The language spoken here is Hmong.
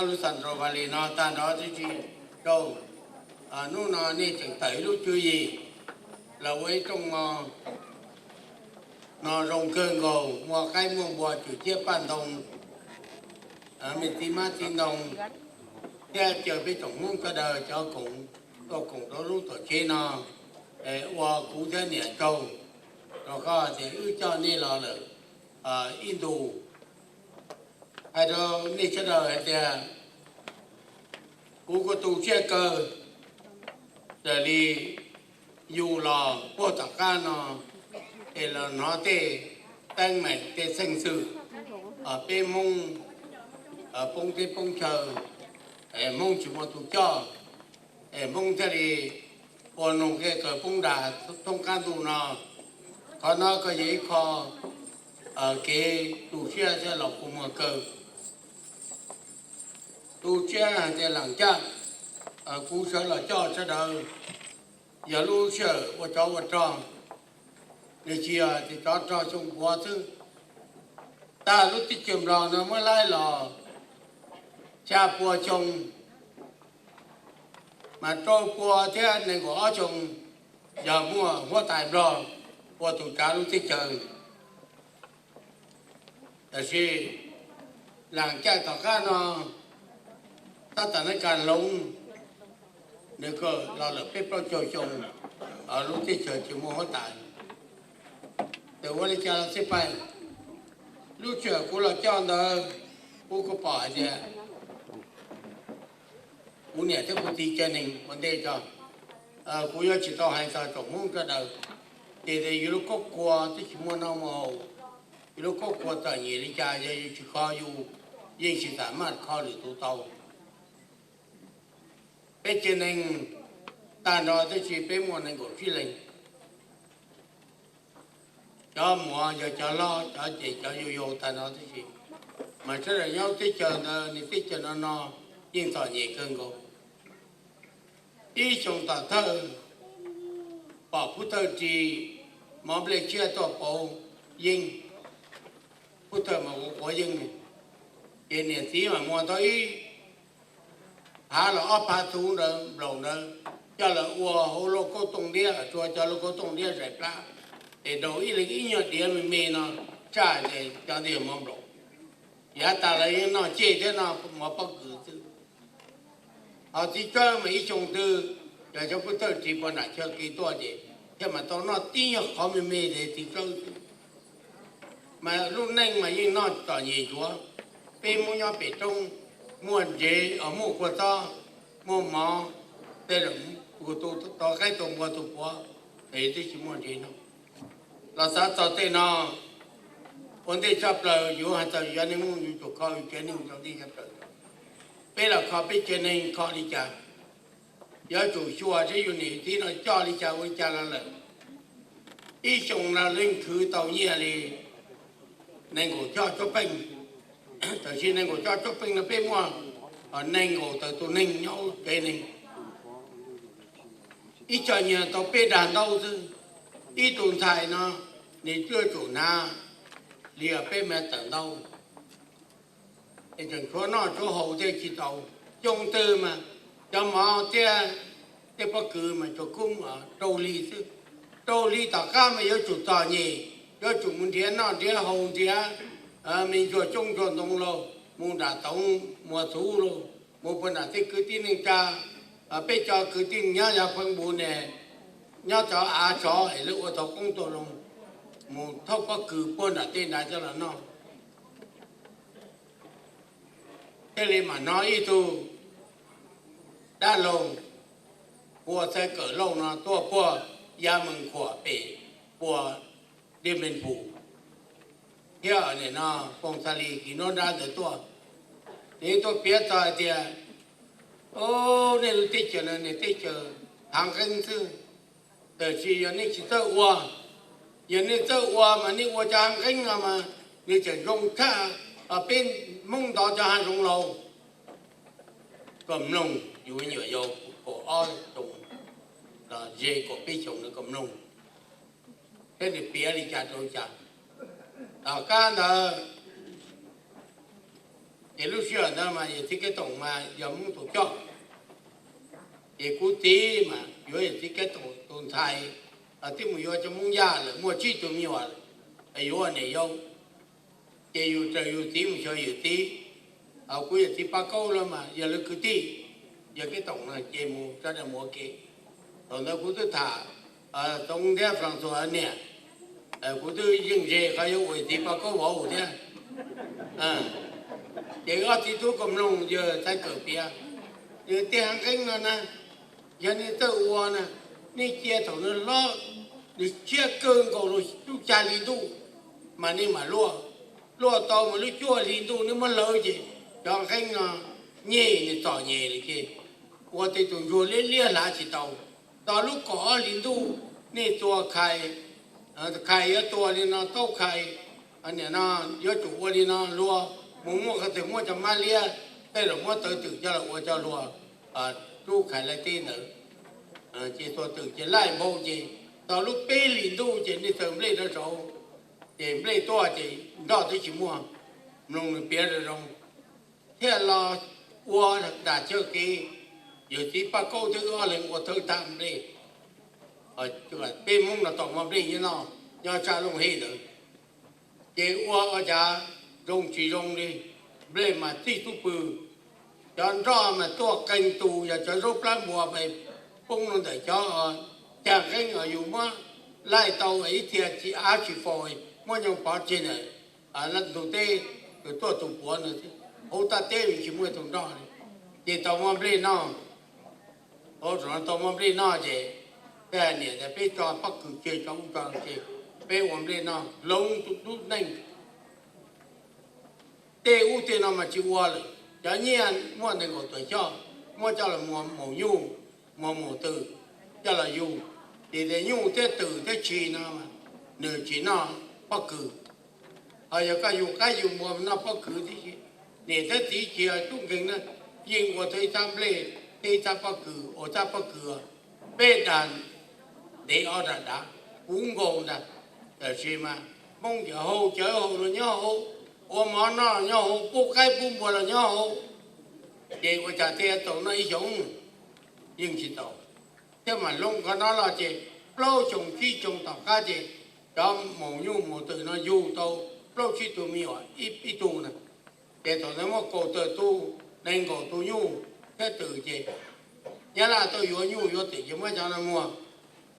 Lub Central Valley no tag nrho twb tsis rau, hnub no nej tseem tawm ib lub tswv yim los ua ib rooj no zoo kawg nkaus, muaj qaib muaj npua, tswm ciab paj ntoo, me txiv hmab txiv ntoo, thiab caw peb tsoom Hmoob sawv daws cov koom, tuaj koom rau lub tuam tsev no, ua kuv thiab niam tsaug, rau qhov tias wb coj nej los lawm ib ntus. Hais rau nej sawv daws hais tias kuv kuj tu siab kawg, raws li yus los puag tom qab no es los hnov tej teeb meem tej xeeb xwm, peb Hmoob poob teb poob chaw, Hmoob tsis muaj tus coj, es Hmoob thiaj li ua noog qe qaws poob das thoob qab ntuj no. Qhov no kuj yog ib qho kev tu siab thiab los kua muag kawg. Tu siab hais tias lam caj kuv sawv los coj sawv daws yog lub sij hawm ua tsov ua rog, nws tsis yog tias tsov rog xyoo puav xwb. Tag lub teb chaws Nplog no muab laib los xya pua xyoo, mas rau pua thiab nees nkaum ob xyoo yog muaj huab tais Nplog ua tus tsav lub teb chaws. Tab sis lam caj tom qab no, tab tom neb kas hloov, nws kuj los lawm peb plaub caug xyoo, lub teb chaws tsis muaj huab tais. Tes ua li cas los xij peem, lub sij hawm kuv los coj ntawd, kuv kuj pom hais tias kuv niam thiab kuv txiv cov neeg ua ntej tso, kuv yuav tsis tau hais txog tsoom Hmoob sawv daws, ces tias yus lub koob kua twb tsis muaj noj muaj haus, yus lub koob kua txom nyem li cas yog yus tsis kho yus, yeej tsis xam maj kho lwm tus tau. Peb tsev neeg tag nrho tab sis peb muaj nees nkaum tsib leeg. Cov muam yog cov hlob, cov ces cov yau yau tag nrho tab sis, mas sawv daws nyob teb chaws ntawd, nws teb chaws no no yeej txom nyem kawg nkaus. Ib xyoo tom thawj pom pub thawj ris mov nplej tshiab tuaj pauv yeej, pub thawj mas quav quav yeej, ces niam txiv mas muag tau ib phav los ob phav txhuv ntawd nplaum ntawd, coj lawv ua hauv lauj kaub tooj liab, tsuas cov lauj kaub tooj liab zais plab, es rau ib leeg ib nyuag diav me me no, tsaj ces cov ntawd yog mov nplaum. Yav tas lawv yeej noj ceg thiab noj mov pob kws xwb. Ho txiv tsawb mas ib xyoo twg yog cov pub thawj ris puag nram chaw kev tuaj ces thiaj mas tau noj tib nyuag qhov me me ntawd txiv tsawb xwb. Mas lub neej mas yeej noj txom nyem ntsuav. Peb Hmoob nyob pem roob, muaj ntsev, muaj kua txob, muaj mov, tej zaum tus qaib tus npua tus puav, es twb tsis muaj ntsev noj. Los xav txog tej no, ua ntej tshaj plaws yuav hais txog yus cov neeg Hmoob, yus tsum kho yus tsev neeg rau ntej tshaj plaws. Peb los kho peb tsev neeg kho li cas? Yuav tsum xyuas seb yus niam txiv no coj li cas ua li cas los lawm. Ib xyoos no leej khwv tau nyiaj li nees nkaum cuaj caum peej, tab sis nees nkaum cuaj caum peej no peb muaj nees nkaum tawm tus neeg nyob tsev neeg. Ib co nyiaj tau peb dag ntaub xwb. Ib tug ntxhais no nws twb yuav tsum hnav li peb mev tawm ntaub, es tseem tshuav noj tshuav haus thiaj tsis tau. Xyoo twg mas cov mov thiab tej pob kws mas tsuas kub rau hli xwb. Rau hli tom qab mas yuav tsum txom nyem, yuav tsum mus nrhiav noj nrhiav haus, nrhiav me ntsuag coob ntsuag ntoo lauj, mus nram toov muas txhuv lauj, mus puag nram tej kwv tij neej tsa. Peb cov kwv tij nyob yav Feeb Npus ne, nyob cov av tsov es lawv ua tau qoob tau loo, mus thauj pob kws puag nram tej nrad coj los noj. Thiaj li mam hnov ib tug dab laug hu ua Xaiv Kawm Lauj no tuaj puag Yaj Mees Khuam pem puas Diaj Npeej Pus thiab nim no Foom Xa Lis kis nruab nrab ntawd tuaj. Nws tuaj piav txog hais tias, o, nej lub teb chaws no niag teb chaws hav nqeeb xwb, tab sis yog nej tsis txawj ua, yog nej txawj ua mas nej ua cov hav nqeeb no mas nws tseem zoo tshaj peb Hmoob ntov cov hav zoov lauj. Koj mloog, yus nyuam yaus kaum ob xyoo los ze kaum peb xyoos no koj mloog, peb nws piav li cas rau li cas. Tom qab ntawd Ces lub sij hawm ntawd mas yawm txiv Kev Toom mas yog Hmoob tus coj, ces kuv txiv mas yuav yawm txiv Kev Toom tus ntxhais, twb mus yuav cov Hmoob Yaj lawm, muaj tsib tug me nyuam, yuav ua niam yau. Ces yus raws yus txiv mus xyuas yawm txiv, kuv yawm txiv Paj Kaub los mas yog lawv kwv tij, yog Kev Toom no ces mus sawv daws mus ua ke. Thaum ntawd kuv twb tham Txoov thiab Flas Xuas niam, kuv twb yeej ze qhov yuav ua yawm txiv Paj Kaub vauv thiab. Ces ob txiv tub kuj mloog yawg Txhais Kawm piav, yawg tej haav qeeb no na, yog nej txawj ua na, nej cia thaum nws hlob, nws siab kawg nkaus lub cuaj hli ntuj, mas nej mam luaj. Luaj tau mas lub cuaj hli ntuj nej muab hlawv ces cov qeeb no nyem, nws txom nyem lawm ces ua tej tus ntsuag liab liab hlav tsis tau. Tau lub kaum ob hli ntuj nej tua khai, khai yuav tua li no, taub khai, nim no yuav tsum ua li no, luag mus muaj qhov twg muab cov mab liab, tej los muab tawv twm coj los ua cov luag rub khai laij teb ntawd. Ces tua twm ces laij npau ces tau lub peb hlis ntuj ces nej txawm nplej rau saud, ces nplej tuaj ces nroj twb tsis muaj. Mloog nws piav zoo zoo, thiaj los ua nram chaw kev, yawm txiv Paj Kaub thiab wb ob leeg ua thawj thaj nplej. Peb Hmoob no tau muaj nplej nyob no, nyob sab Looj Hej ntawd. Ces ua ua cas zoo tsis zoo li, nplej mas txij tub pw, cov nroj mas tuaj qee tus, yog cov zaub plab npua poob rau ntawm cov cag qeeb, yus muab laij tau ib txhia tsis av tsis faus, muab nyob pov tseg ntawm ntug teb, tus tuaj tus puav ntawd, hauv taj teb tsis muaj tus nroj li. Ces tau muaj nplej noj, tau muaj nplej noj ces peb hais niam tias peb tso pob kws tseg, tso ub tso no tseg, peb ua nplej noj hloov tus dub neej. Tej ub tej no mas tsis ua lawm, cov nyiaj muaj nees nkaum tawm xyoo, muab coj los muag maum nyuj, muag maum twm, coj los yug. Ces tias nyuj thiab twm thiab tshis no nws tsis noj pob kws. Ho yog koj yug qaib yug npua noj pob kws tib si. Niam thiab txiv tsis yog tub nkeeg na, yeej ua tau ib txhab nplej thiab ib txhab pob kws, ua txhab pob kws peb dag ntev ob dag dav, puv nkaus ntag. Tab sis mas Hmoob ces haus cawv haus los nyob hauv, ua mov noj los nyob hauv, pub qaib pub npua los nyob hauv. Ces ua cas thiaj tau noj ib xyoos? Yeej tsis tau. Thiab mas hloov qhov no los ces plaub xyoo tsib xyoo tom qab ces cov maum nyuj maum twm no yug tau plaub tsib tug me nyuam ib tug na. Ces thaum ntawd muaj kaum tawm tug, nees nkaum tus nyuj thiab twm ces Nyab Laj tuaj yuav nyuj yuav twm ces muab cov no muag.